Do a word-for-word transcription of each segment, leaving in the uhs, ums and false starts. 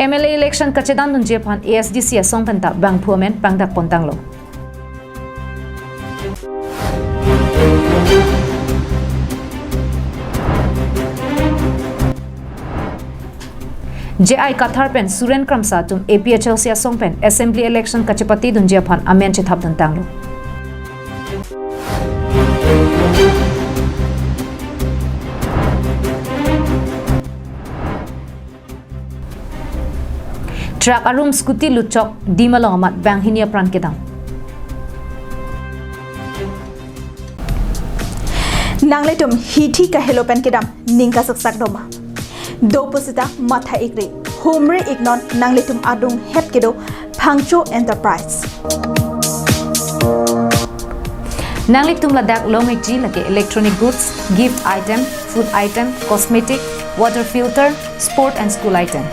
M L A election kachedandunji aphan A S D C asong penta bangphu amen pangdak pontanglo. J I Kathar pen Suren Kramsa atum A P H L C asong pen Assembly election kachepatedunji aphan amen chethapduntanglo. Truck arum scooty lutchok, Dima along amat banghini apran kedam. Nanglitum hithi kahelo pen kedam, ning kasaksak doma. Do pusita matha ikri, humri iknon nanglitum adung het kedo Phangcho Enterprise. Nanglitum ladak long ikji lake electronic goods, gift item, food item, cosmetic, water filter, sport and school item.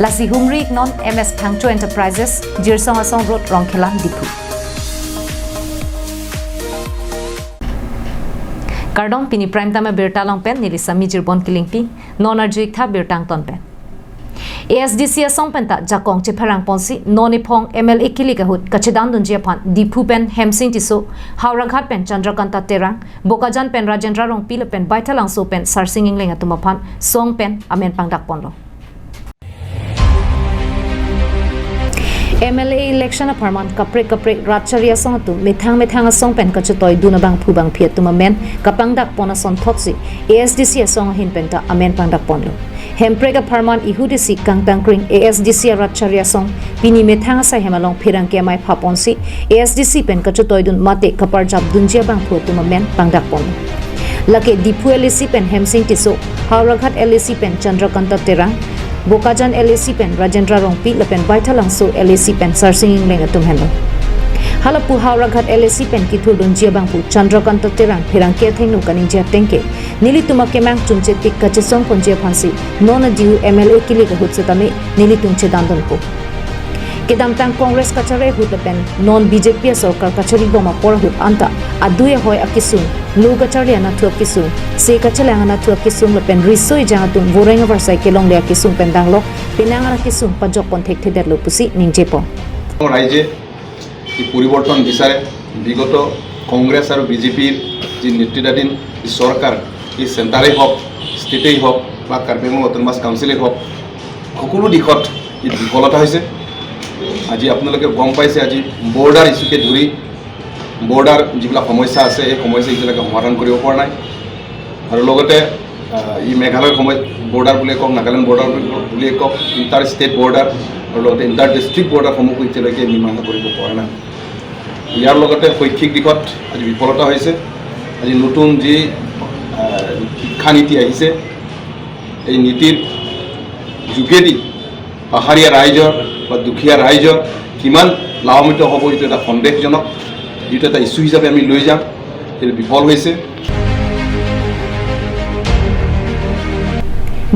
Lasi humri iknon M S Phangcho Enterprises, Jirsong Asong Road, Rongkhela, Diphu. Kardom, pini Prime Time abirta along pen neli Sami Jirbon Kilingpi, non arju iktha birta angton pen. A S D C asong penta jakong chepherang ponsi non niphong M L A kilik ahut kachedandunji aphan Diphu pen Hemsing Tisso, Howraghat pen Chandrakanta Terang, Bokajan pen Rajendra Rongpi lapen Baithalangso pen Sarsing Engleng atum aphan song pen amen pangdak ponlo. M L A election apharman kaprek kaprek rat chari asong atum methang methang asong pen kachetoidun abangphu bangphi atum amen kapangdak pon asonthotsi A S D C asong ahin penta amen pangdak ponlo. Hemprek apharman ihudisi kangtangkring A S D C arat chari asong pini methang asai hem along pherangke amei phaponsi A S D C pen kachetoidun mate kaparjapdunji abangphu atum amen pangdak pon. Lake Diphu L A C pen Hemsing Tisso, Howraghat L A C pen Chandrakanta Terang, Bokajan L A C pen Rajendra Rongpi lapen Baithalangso L A C pen Sarsing Engleng atum henlo. Halapu Howraghat L A C pen kithurdunji abangphu Chandrakanta Terang pherangke athengno kaningje atengke, nelitum akemang chunche tik kachesong ponji aphansi non adiu M L A kilik ahut setame nelitum chedandunpo. Kedamtang Congress kachari ahut lapen non B J P asorkar kachari bom apor ahut anta adui ahoi akesung, lo kacharli anatthu akesung, se kachelang anatthu akesung lapen riso ejang atum voreng avarsai kelongle akesung pen danglok penang an akesung pajok pon thekthedetlo pusi ningjepo. ৰাইজে এই পৰিৱৰ্তন বিচাৰে। বিগত কংগ্ৰেছ আৰু বিজেপিৰ যি নেতৃত্বাধীন যি চৰকাৰ, এই চেণ্টাৰেই হওক, ষ্টেটেই হওক বা কাৰ্বি আংলং অট'নমাছ কাউন্সিলেই হওক, সকলো দিশত ই বিফলতা হৈছে। আজি আপোনালোকে গম পাইছে, আজি বৰ্ডাৰ ইছ্যুকে ধৰি বৰ্ডাৰ যিবিলাক সমস্যা আছে, এই সমস্যা এতিয়ালৈকে সমাধান কৰিব পৰা নাই। আৰু লগতে, আহ, ই মেঘালয়ৰ সময় বৰ্ডাৰ বুলিয়ে কওক, নাগালেণ্ড বৰ্ডাৰ বুলি, বুলিয়ে কওক, ইণ্টাৰ ষ্টেট বৰ্ডাৰ আৰু লগতে ইণ্টাৰ ডিষ্ট্ৰিক্ট বৰ্ডাৰসমূহো এতিয়ালৈকে মীমাংসা কৰিব পৰা নাই। ইয়াৰ লগতে শৈক্ষিক দিশত আজি বিফলতা হৈছে। আজি নতুন যি, আহ, শিক্ষানীতি আহিছে, এই নীতিৰ যোগেদি পাহাৰীয়া ৰাইজৰ বা দুখীয়া ৰাইজৰ কিমান লাভান্বিত হ'ব, এইটো এটা সন্দেহজনক, যিটো এটা ইছ্যু হিচাপে আমি লৈ যাম, সেইটো বিফল হৈছে।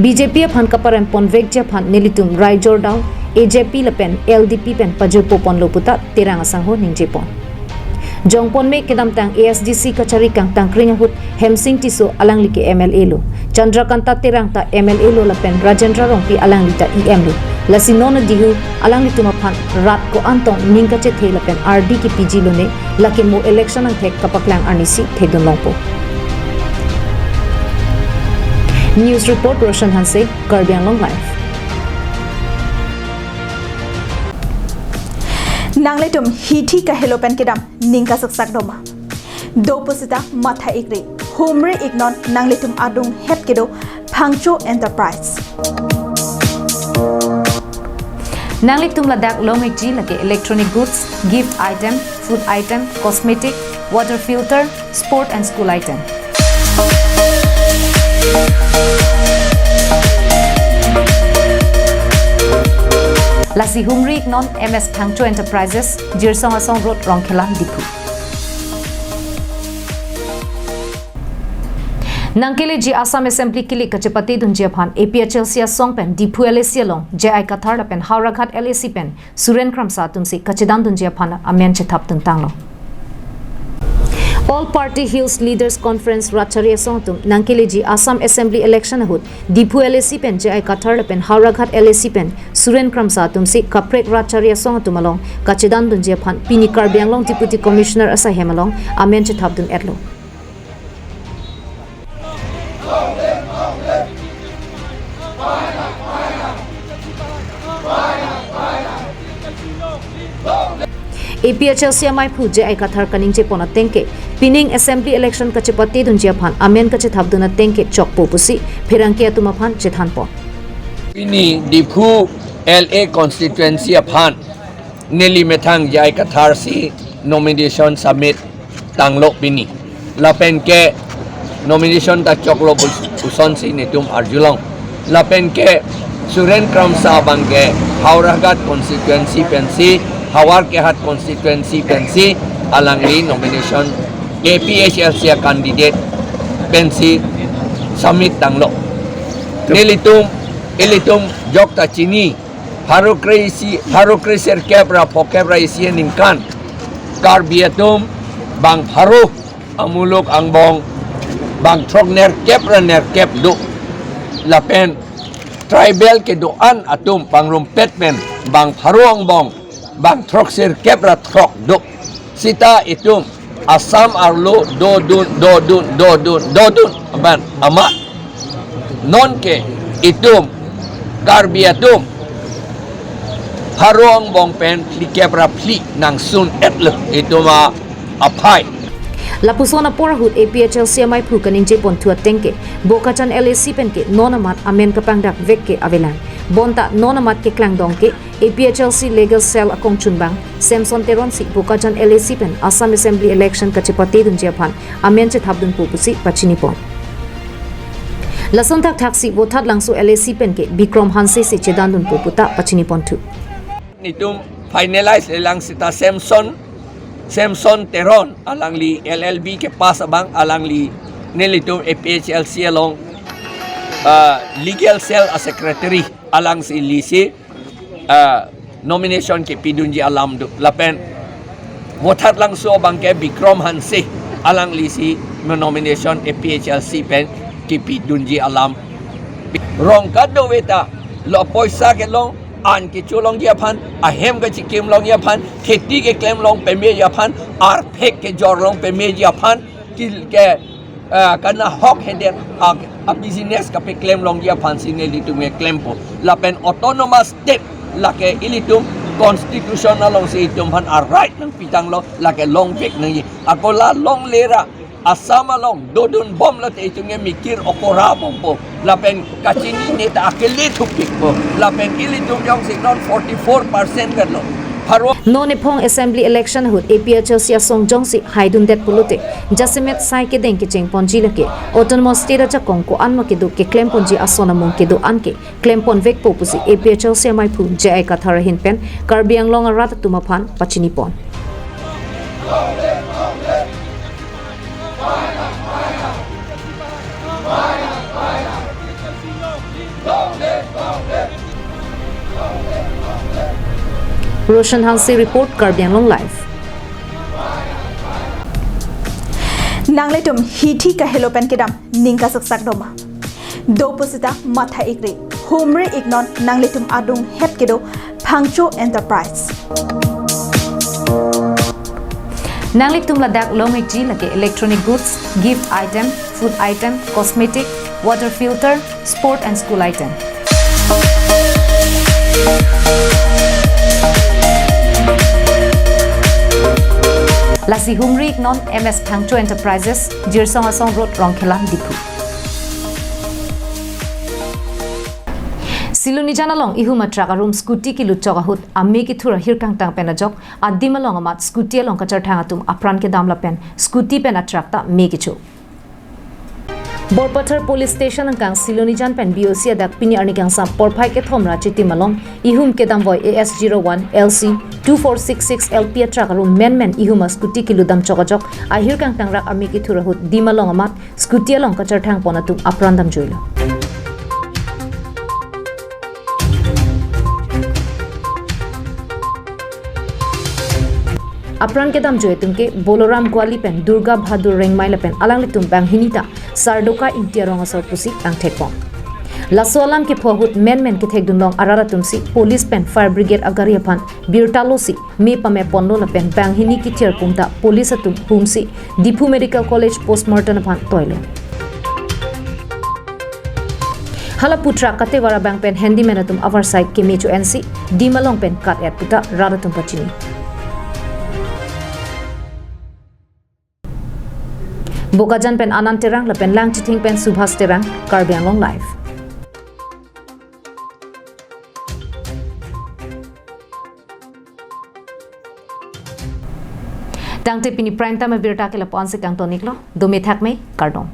B J P aphan kaparem ponvekji aphan nelitum raijor dau A J P lapen L D P pen pajirpo ponlo puta Terang asangho ningje pon. Jongpon me kedamtang A S D C kachari kangtangkring ahut Hemsing Tisso alangli ke M L A lo, Chandrakanta Terang ta M L A lo lapen Rajendra Rongpi alangli ta E M lo. Lasi non adihu alanglitum aphan rat ko-an tong ning kachethe lapen ardi kipiji lone, lake mo election angthek kapaklang arnisi thedun longpo. News report Roshan Hanse, Karbi Anglong Live. Nanglitum hithi kahelo pen kedam ning kasaksak doma. Do pusita matha ikri, humri iknon nanglitum adung het kedo Phangcho Enterprise. Nanglitum ladak long ikji lake electronic goods, gift item, food item, cosmetic, water filter, sport and school item. Lasi humri iknon M S Phangcho Enterprises, Jirsong Asong Road, Rongkhela, Diphu. Nangkeleji Assam Assembly kilik kachepatedunji aphan A P H L C asong pen Diphu L A C along J I Kathar lapen Howraghat L A C pen Suren Kramsa atumsi kachedandunji aphan amen chethapduntanglo. All Party Hills Leaders Conference rat chari asong atum nangkeleji Assam Assembly Election ahut Diphu L A C pen J I Kathar lapen Howraghat L A C pen Suren Kramsa atumsi kaprek rat chari asong atum along kachedandunji aphan pini Karbi Anglong Deputy Commissioner asaihem along amen chethapdun-etlo. A P H L C amaiphu J I Kathar kaningjepon atengke, pining Assembly Election kachepatedunji aphan amen kachethapdun atengke chokpo pusi pherangke atum aphan chethanpon. Pini Diphu L A constituency aphan neli methang J I Kathar si nomination submit tanglo pini. Lapenke nomination ta choklo pus-, pusonsi netum arjulong. Lapenke Suren Kramsa abangke Howraghat constituency pensi, Howraghat constituency pensi alangli nomination A P H L C a candidate pensi submit tanglo. Nelitum, ilitum jokta chini, pharo kre-isi, pharo kre-sirkep ra phokep ra isi aningkan Karbi atum bang pharo, amuluk angbong bang throknerkep ra nerkep do. Lapen tribal kedo-an atum pangrumpet pen bang pharo angbong bang throksirkep ra throk do. Sita itum Assam arlo dodun, dodun, dodun, dodun aban amat. Nonke itum Karbi atum pharo angbong pen phlikep ra phli nangsun-etlo itum a-, aphai. Lapuson apor ahut A P H L C amaiphu kaningjeponthu atengke, Bokajan L A C penke non amat amen kapangdakvek ke avelang. Bonta non amat keklangdong ke, A P H L C Legal Cell akongchunbang Samson Teron si Bokajan L A C pen Assam Assembly Election kachepatedunji aphan amen chethapdunpo pusi pachinipon. Lason thakthaksi Vothatlangso L A C penke Bikrom Hanse si chedandunpo puta pachiniponthu. Netum finalize lelang sita Samson, Samson Teron alangli L L B kepass abang, alangli nelitum A P H L C along, ah, Legal Cell a-secretary alangsi lisi, ah, nomination kepidunji alam do. Lapen Vothatlangso abangke Bikrom Hanse alanglisi nomination A P H L C pen kepidunji alam. Rong kadokave ta lo poisa kelong, an kecholongji aphan, ahem kachekimlongji aphan, kheti keklemlong pameji aphan, arphek kejorlong pameji aphan, kil ke, ah, kanahok hedet, ah, a-business kapeklemlongji aphansi nelitum keklempo. Lapen autonomous state lake ilitum constitution alongsi itum aphan a-right nangpitanglo, lake longvek nangji. Ako la longle ra Assam along dodunbomlote itum ke mikir okora bompo. Lapen kachinine ta akele thupikpo. Lapen ilitum jongsi non forty-four percent kan lo. Pharo. Non ephong Assembly Election ahut A P H L C asong jongsi haidundet pulote, jasemet sai kedeng kechengponji lake, Autonomous State ajakong ko-an ma kedo keklemponji ason amung kedo-an ke klemponvekpo pusi A P H L C amaiphu J I Kathar ahin pen Karbi Anglong arat atum aphan pachinipon. Roshan Hanse report, Karbi Anglong Live. Nanglitum hithi kahelo pen kedam ning kasuksak doma. Do pusita matha-ikri, humri-iknon nanglitum adunghet kedo Phangcho Enterprise. Nanglitum ladak long-ikji lake electronic goods, gift item, food item, cosmetic, water filter, sport and school item. Lasi humri-iknon M S Phangcho Enterprises, Jirsong Asong Road, Rongkhelan, Diphu. Silonijan along ihum a-truck arum scooty kilut chok ahut ame kethur ahirkangtang pen ajok adim along amat scooty along kacharthang atum apran kedam lapen scooty pen a-truck ta me kecho. Borpathar Police Station angkang Silonijan pen B O C adak pini arni kangsam porphai kethom ra chitim along ihum kedamvoi A S zero one L C two four six six L P a-truck arum menmen ihum a-scooty kilutdam chok ajok ahirkangtang rak ame kethur ahut dim along amat scooty along kacharthangpon atum apran damjuilo. Apran kedamjoi atum ke Boloram Gwali pen Durga Bahadur Rengmai lapen alanglitum banghini ta Sardoka Ingti arong asor pusi tangthekpon. Laso alam kepho ahut menmen kethekdunlong arat atum si police pen fire brigade agari aphan birtalosi me pameponlo lapen banghini kithir pumta police atum pumsi Diphu Medical College postmortem aphan toilo. Hala pu truck katewar abang pen handyman atum avarsai keme cho-ensi dim along pen kat-et puta rat atum pachini. Bokajan pen Anand Terang lapen Langchithing pen Subhas Terang, Karbi Anglong Live. Tangte pini prime time abirta ke lapu-ansi kangton-iklo, dome thakme, kardom.